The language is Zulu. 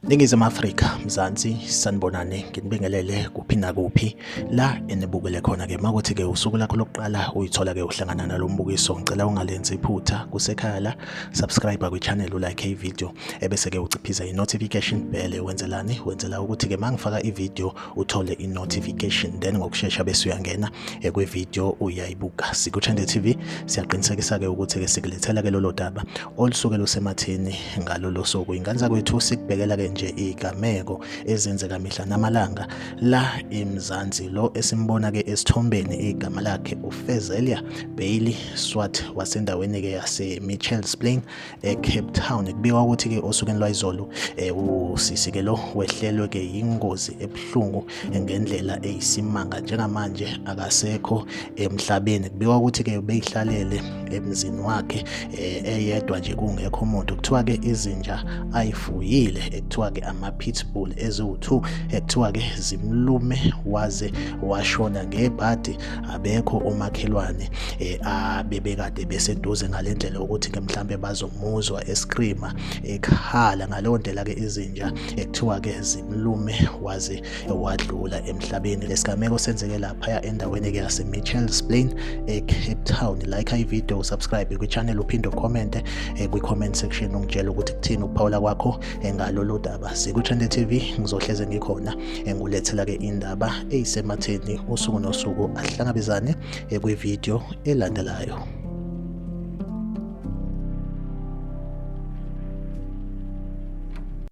Ningizimu Afrika, Mzansi, sanibonani, nginibingelele kuphi nakuphi la enibukele khona ke. Makuthi ke usuku lakho lokuqala uyithola ke uhlangana nalo mbukiso, ngicela ungalenzi iphutha kusekhaya la, subscribe kwi-channel, ulike i-video, ebese ke uciphiza i-notification bell. Wenzelani? Wenzela ukuthi ke mangifaka i-video uthole i-notification, then ngokushesha bese uyangena kwi-video uyayibuka. Siku-Trend TV siyaqinisekisa ke ukuthi ke sikulethela ke lolo daba olusuke lusematheni ngalolo suku. Ingane zakwethu, sikubhekela ke nje igameko ezenzeka mihla namalanga la eMzansi. Lo esimbona ke esithombeni igama lakhe uFezelia Bailey Swart wasendaweni ke yase Mitchells Plain eCape Town. Kubikwa ukuthi ke osukwini lwayizolo usisi ke lo wehlelwe ke yingozi ebuhlungu ngendlela eyisimanga, njengamanje akasekho emhlabeni. Kubikwa ukuthi ke ubeyihlalele emzini wakhe eyedwa nje kungekho umuntu. Kuthiwa ke izinja ayifuyile ekuthiwa ke ama-pitbull eziwu-2 ekuthiwa ke zimlume waze washona. Ngebhadi abekho omakhelwane abebekade beseduze ngale ndlela ukuthi ke mhlambe bazomuzwa escreama ekhala. Ngaleyo ndlela ke izinja ekuthiwa ke zimlume waze wadlula emhlabeni. Lesigameko senzeke laphaya endaweni ke yase Mitchells Plain eCape Town. Like i-video, subscribe kwi-channel, uphinde ucomment kwi-comment section ungitshela ukuthi kuthini ukuphawula kwakho ngalolu daba. Siku-Trend TV, ngizohleze ngikhona engulethela ke indaba eyisematheni usuku nosuku. Ahlangabezane kwi-video elandelayo.